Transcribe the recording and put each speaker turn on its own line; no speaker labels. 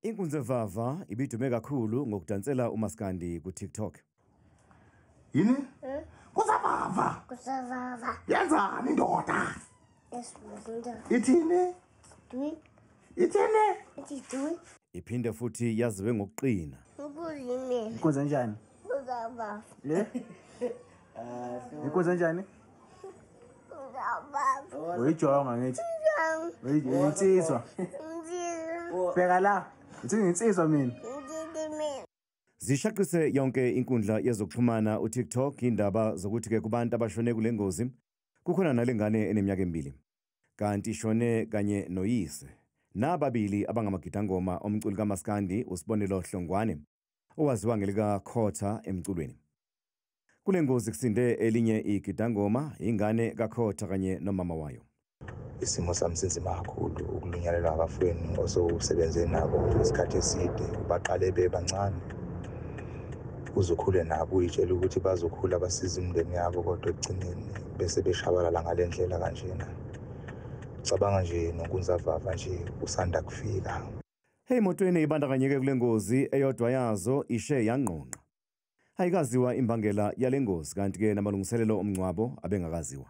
Inkunzevava ibidume kakhulu ngokudansela umaskandi ku-TikTok.
Yini? Kusavava.
Kusavava.
Yenzani indoda?
Esibuzinda.
Ithini?
Dui.
Ithini?
Ithi dui.
Iphinde futhi yaziwe ngokuqina.
Ukulimela.
Inkonzo njani?
Kusavava.
Le? Inkonzo njani?
Kusavava.
Uyijonga ngithi. Uyinsizwa.
Ngithi.
Bheka la. Uthi nginsizwa mina.
Ngithi mina.
Zishaqise yonke inkundla yezokuxhumana uTikTok indaba zokuthi-ke kubantu abashone kule ngozi kukhona nalengane eneminyaka emibili. Kanti ishone kanye noyise. Nababili abangamagidangoma omculi kaMaskandi uSibonelo Hlongwane owaziwa ngelikaKhotha emculweni. Kule ngozi kusinde elinye igidangoma, ingane kaKhotha kanye nomama wayo.
Isimo sami sinzima kakhulu, ukulunyalelwa abafowenu osewusebenze nabo isikhathi eside, baqale bebancane uzokhule nabo, uyitshela ukuthi bazokhula basize imindeni yabo, kodwa ekugcineni bese beshabalala ngale ndlela kanjena. Cabanga nje noNkunzavava nje usanda kufika.
Emotweni ibandakanyeke kule ngozi, eyodwa yazo ishe yangqongqa. Ayikaziwa imbangela yale ngozi, kanti-ke namalungiselelo omngcwabo abengakaziwa.